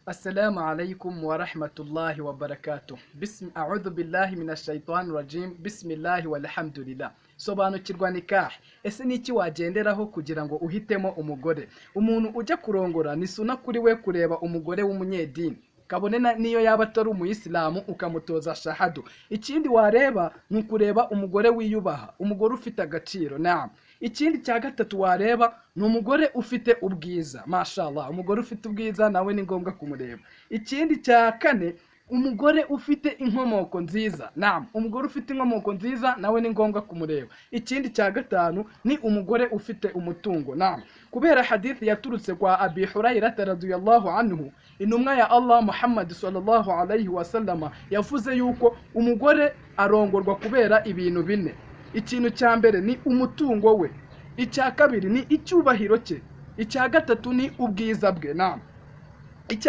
Assalamu alaikum wa rahmatullahi wa barakatuh. A'udhu billahi minash shaitani rajim. Bismillahi walhamdulillah. Sobanukirwa nikah. Ese ni iki wagenderaho kugira ngo uhitemo umugore? Umuntu ujya kurongora ni suna kuri we kureba umugore w'umunyedini, kabone niyo yaba atari umuyisilamu, ukamutoza shahadu. Ikindi wareba ni ukureba umugore wiyubaha, umugore ufite agaciro. Naam. Ikindi cya gatatu wareba ni umugore ufite ubwiza, mashallah. Umugore ufite ubwiza nawe ni ngombwa kumureba. Ikindi cya kane, umugore ufite inkomoko nziza. Naam, umugore ufite inkomoko nziza nawe ni ngombwa kumureba. Ikindi cya gatanu ni umugore ufite umutungo. Naam, kubera hadithi yaturutse kwa Abi Hurairata radiyallahu anhu, intumwa ya Allah Muhammad sallallahu alayhi wasallama yavuze yuko umugore arongorwa kubera ibintu bine. Ikintu cya mbere ni umutungo we, icya kabiri ni icyubahiro cye, icya gatatu ni ubwiza bwe. Naam.